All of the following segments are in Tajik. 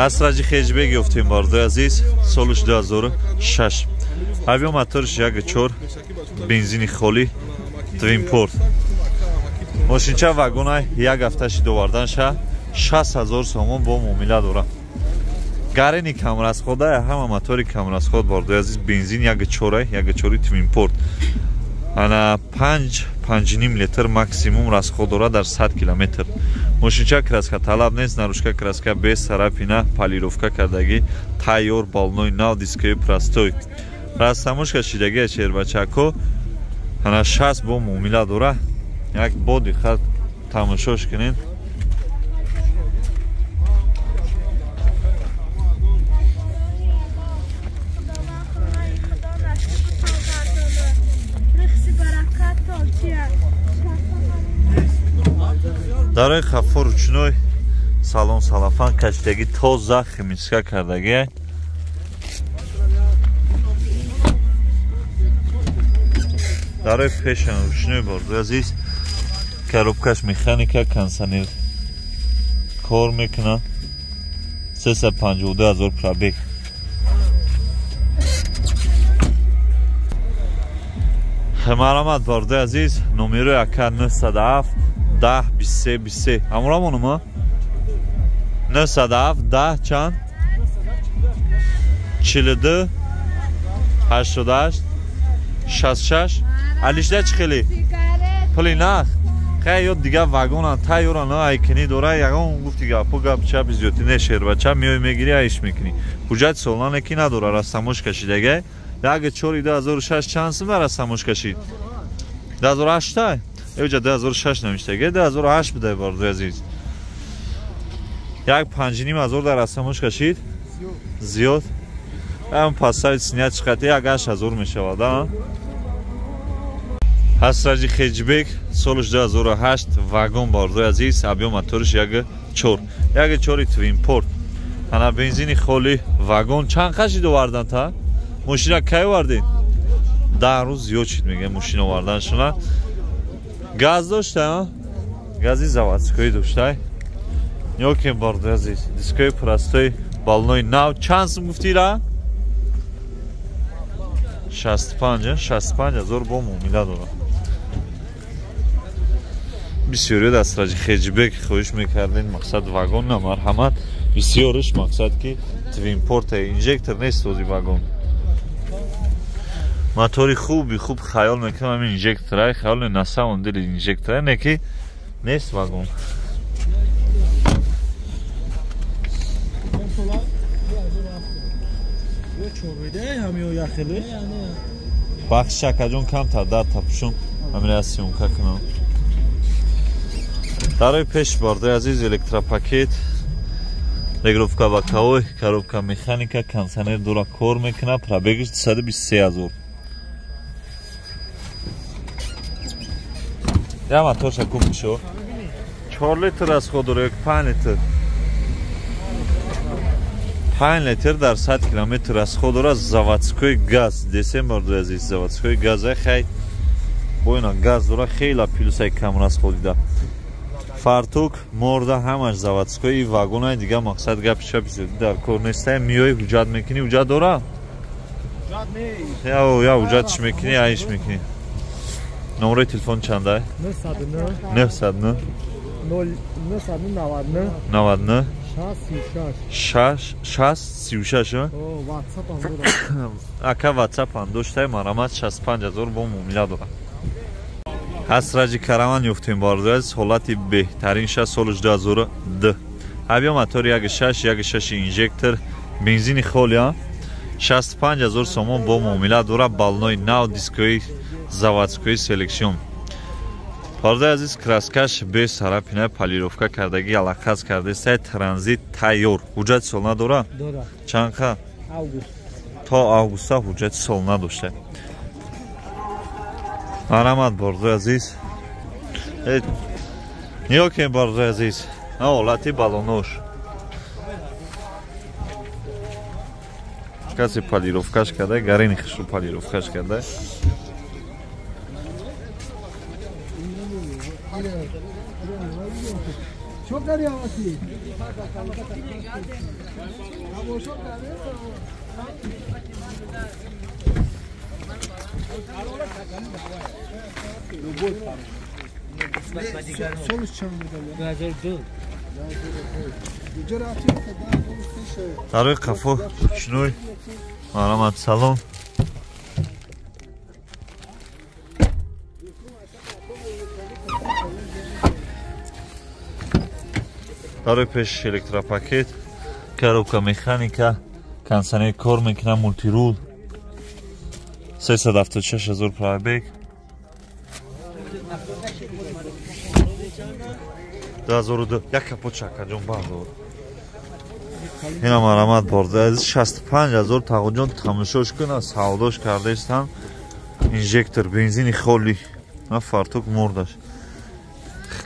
Ҳасраҷи хеҷбек ёфтем, бардои азиз, солиш 2006. Объём моториш 1.4, бензини холӣ, твинпорт. Мошинча вагонай, як ҳафта шид оварданша, 60 000 сомон бо муомила дорам. Гарени камрасхода, ҳама мотори камрасход, бардои азиз, бензин 1.4, 1.4 твинпорт. Ана 5 5,5 литр максимум расход дорад дар 100 километр. Мошинча краска талаб нест, наружка краска без царапина, полировка кардагӣ, тайёр, баллонои нав, дискои простой. Растамошка шидагия шербачако, ана 60 бо муомила дора. Як бо диққат тамошош кунед. Дарои хафо ручной, салон салафан кашидагӣ, тоза химиска кардагӣ. Дарои пешан ручной, бордои азиз, коробкаш механика, кондиционер кор мекунад. 352 000 пробег. Марамат, бордои азиз, номерои ака 907 10 23 23. Ҳамроҳмонума 907 10 чанд 42 88 66. Алишда чӣ хеле пули нақд хай ё дигар вагонан тайёран айкинӣ дора, ягон гуфти гапу гап чапи зиёдӣ не, шербача меои мегирӣ, айш мекунӣ. Ҳуҷҷати солона ки надора, растамош кашидага. 1.4 2006 чанд сум растамош кашид? 2008 эҷа 2006 навиштага, 2008 будай, бардои азиз. Як 5,5 ҳазор дар растамош кашид, зиёд ам пасави синя чиқати як 8 ҳазор мешавад. А ҳасраҷи хеҷбек солиш 2008 вагон, бардои азиз, объём моториш 1.4, 1.4 твинпорт. Ана бензини холи, вагон. Чанд қашид овардан та мошина? Кай овардед? 10 рӯз зиёд шид, мегӯям, мошина оварданшона. Газ дошта, гази заводской дошта. Ёкем, бардои азиз, дискои простой, баллонои нав. Чанд сум гуфтира? 65, 65 ҳазор бо муомила дорам. Бисёриё дастраҷи хеҷбек хоҳиш мекардем, мақсад вагон на, марҳамат. Бисёриш мақсад ки твинпорта, инжектор нест ози вагон. Мотори хуби хуб, хаёл мекунам ҳамин инжекторай, хаёл на самом деле инжекторай не ки нест вагон. Бахшиш, акаҷон, камтар дар тапушум, ҳамин съёмка кунам. Дарои пеш, бардои азиз, электропакет, регулировка боковой, коробка механика, кондиционер дора, кор мекунад, пробегиш 223 000. Я моторша купишо. 4 литр расход дора, 5 литр. 5 литр дар 100 километр расход дора, заводской газ. Десем, бардои азиз, заводской газ хай. Бо ина газ дора, хела плюсай кам расходида. Фартук, морда ҳамаш заводской вагонаи, дига мақсад гапи шапи зиёдӣ дар кор нестай. Миёи ҳуҷҷат мекунӣ, ҳуҷҷат дора? Я ҳуҷҷатш мекунӣ, айш мекунӣ. Номерои телефон чандай? 909 99 6 36. Ака ватсапам доштай, марамат, 65 000 бо муомила дорам. Ҳасраҷи караван ёфтем, бардояз, ҳолати беҳтарин ша, солиш 2002, объём мотор 1.6, 1.6 инжектор, бензини холи, 65 000 сомон бо муомила дора, баллонои нав, дискои заводской селекцион. Пардаи азиз, краскаш без царапина, полировка кардагӣ, алақаз кардестай, транзит тайёр. Ҳуҷҷати сол надора? Чанд қа? То августа ҳуҷҷати сол надошта. Марамат, бордои азиз, нигоҳ кунед, бордои азиз, ҳолати баллонош. Касе полировкаш карда, гарини хушрӯ полировкаш карда. Дарои қафо ручной. Марҳамат, салон. Дарои пеш электропакет, коробка механика, кондиционер кор мекунад, мултирул. 376 000 пробег. 2002 як капот чакаҷон бардор. Ина марҳамат борда аз 65 000 тағоҷон тамошош кун, савдош кардаистам. Инжектор бензини холи. На фартук мурдаш.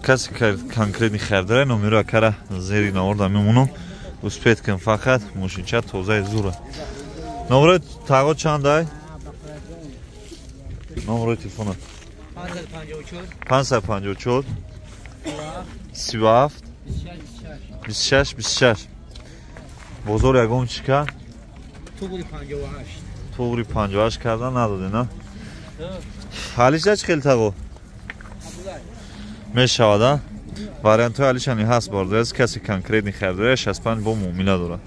Каси конкретни харидара номеро акара зери наворда мемонам. Успеть кун фақат мошинча тозаи зура. Номеро тағо чандай? Номерои телефона 554 37 26 26. Бозор ягон чика? Туғри 58 кардан надоде, на? Алиша чӣ хел тағо? Мешавад, а? Вариантҳои алишани ҳаст бордо, аз каси конкретни харидора 65 бо муомила дорад.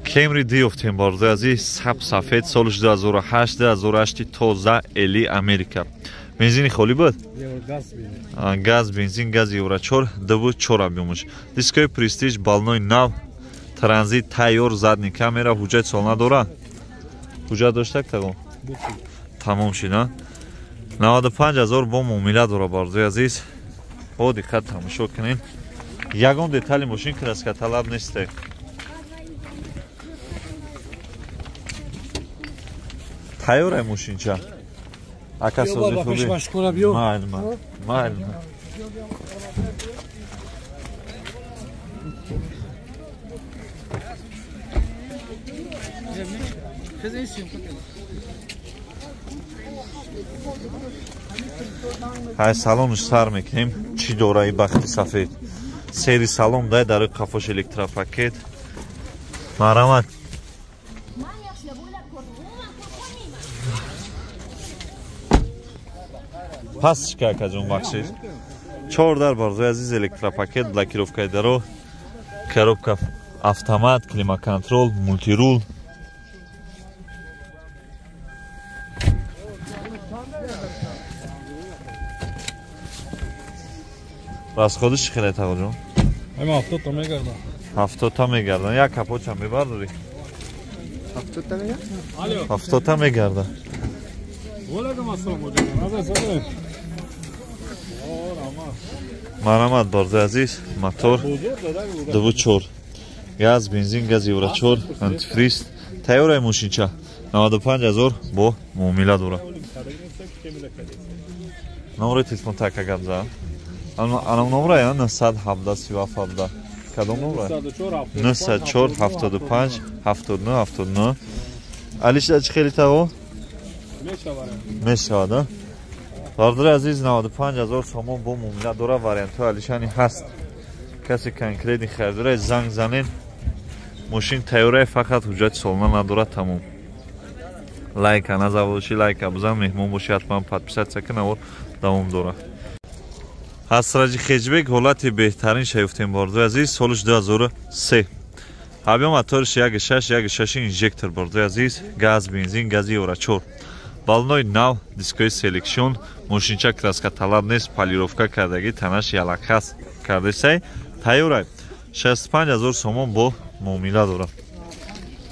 Кемри диёфтем бордо, аз саб сафед соли 2008, 2008 тоза эли Америка. Бензини холӣ буд? Газ, бензин, газ евро 4, 2.4 объёмаш. Дискои престиж, балнои нав, транзит тайёр, задний камера, ҳуҷҷат сол надора? Ҳуҷҷат доштак тагом? Тамом шид, а? 95 000 бо муомила дора бордои азиз. Бо диққат тамошо кунед. Ягон детали мошин краска талаб несте. Тайёрай мошинча. Ака сози хуби. Майл, майл. Ҳай салонш сар мекунем. Чӣ дора и бахти сафед? Сери салон дай дарои қафош электропакет. Марҳамат. Пас чӣ акаҷон бахшиш? 4 дар борзои азиз электропакет, блокировкаи даро, коробка автомат, климаконтрол, мултирул. Расходиш чӣ хеле тағоҷон? Ама 70 та мегардам. 70 та мегардам. Як капоча мебардорӣ? 70 та мегардам? 70 та мегардам. Марҳамат борзои азиз, мотор 2.4, газ, бензин, газ евро 4, антифриз, тайёраи мошинча 95 000 бо муомила дорад. Номери телефон така гап зад. Ана номера 917 37 17. Кадом номера? 904 75 79 79. Алиша чӣ хели таво? Мешавад, а? Бардори азиз 95 000 сомон бо муомила дора, вариантҳои алишани ҳаст. Каси конкретни харидора занг занед. Мошин тайёрае, фақат ҳуҷҷати солона надорад, тамом. Лайка назавоши, лайка бизан, меҳмон боши ҳатман подписаться кун, навор давом дорад. Ҳасраҷи хеҷбек ҳолати беҳтарин шаюфтем бордои азиз, солиш 2003. Объём моториш 1.6, 1.6 инжектор бордои азиз, газ, бензин, гази евро 4. Балнои нав, дискои селекшн, мошинча краска талаб нест, полировка кардагӣ, танаш ялақхас кардасай, тайёрай. 65 000 сомон бо муомила дорад.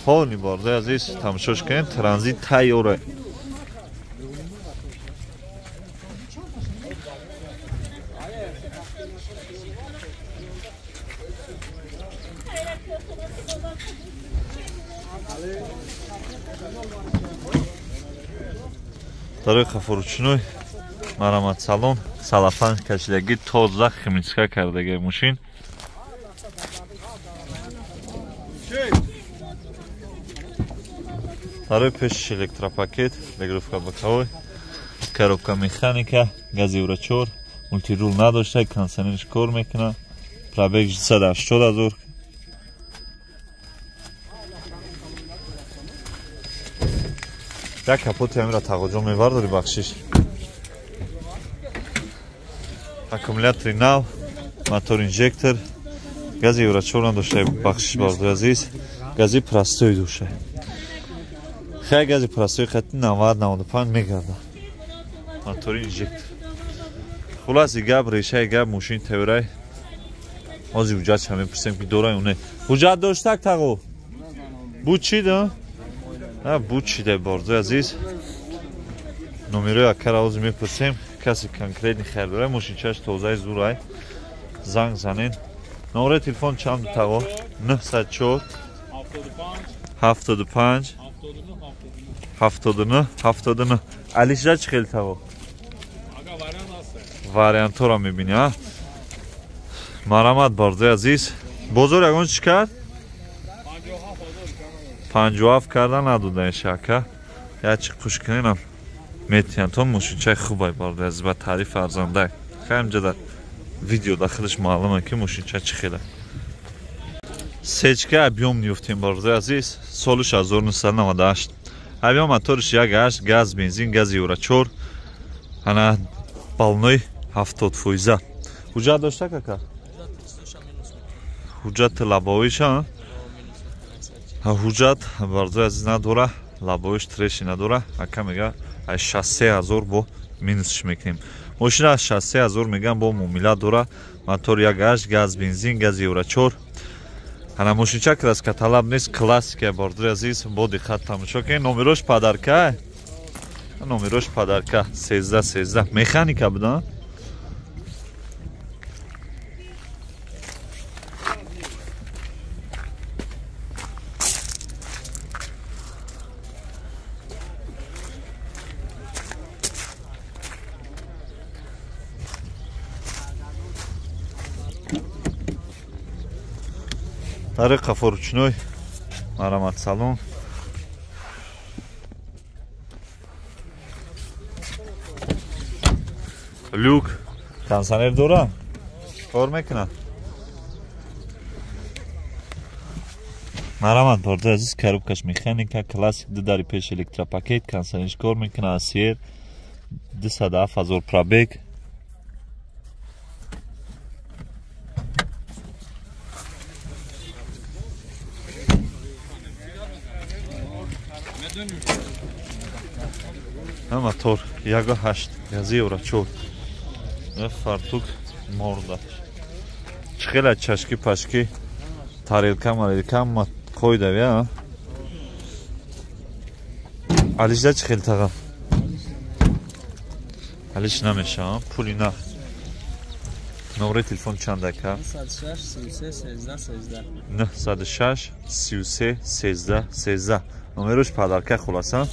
Ҳони бордои азиз тамошош кунед, транзит тайёрай. Дарои хафоручной марҳамат, салон салафан кашидагӣ, тоза химическа кардагӣ мошин. Дарои пешиш электропакет, регулировка боковой, коробка механика, газ евро 4, мултирул надошта, кондиционерш кор мекунад, Пробег 280,000. Як капоти ҳамира тағоҷон мевардори бахшиш. Аккумулятори нав, мотор инжектор, гази Евро 4 надошта бахшиш бардори азиз, гази простой дошта. Хай гази простой хати 90-95 мегарда. Мотори инжектор. Хулоси гап, решаи гап мошин теверай. Ҳозир ҳуҷҷат ша мепурсем ки дора ё не. Ҳуҷҷат доштак тағо? Буд чӣ да? Буд чӣ да бордои азиз. Номерои акара ҳозир мепурсем. Каси конкретни харидора мошинчаш тозаи зурай. Занг занен. Номерои телефон чанд тағо? 904 75 79 79. Алишда чӣ хел тағо? Вариантҳоро мебинӣ, а? Марамат бордои азиз. Бозор ягон чӣ кард? 57 карда надода ин шака. Як чӣ қуш куненам метиҳанд. То мошинчаи хубай бордои азиз, ба таъриф арзандай. Хайм ҷада видео дахилаш маълуме ки мошинча чӣ хела. Сечка объём ниёфтем бордои азиз. Солиш 1998. Объём моториш 1.8, газ, бензин, гази Евро 4. Ана балной 70%. Ҳуҷҷат дошта кака? Ҳуҷҷат лабовиша? Ҳуҷҷат бардои азиз надора, лабовиш треши надора. Ака мега аз 63,000 бо минусш мекунем. Мошина аз 63,000 меган бо муомила дора. Мотор 1.8, газ, бензин, гази Евро 4. Ана мошинча краскаталаб нест, классика бардои азиз, бо диққат тамошо кунед. Номерош падарка? Номерош падарка 13 13. Механика буда? Тариқ қафоручной марамат салон. Люк кондиционер дора? Кор мекунад. Марамат бордои азиз, коробкаш механика, классик, ду дари пеш электропакет, кондиционерш кор мекунад, асер 207,000 пробег. Мотор 1.8, гази Евро 4. Фартук морда. Чӣ хела чашки пашки, тарелка марелка ма қойдави, а? Алишда чӣ хел тага? Алиш намеша, пули на. Номери телефон чанд ака? 906 33 13 13. 906 33 13 13. Номерош падарка хулоса.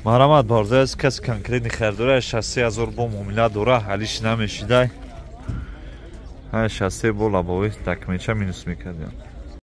Марамат бордои аз каси конкретни харидора 63,000 бо муомила дора, алиш намешидай. 63 бо лабовӣ документча минус мекардем.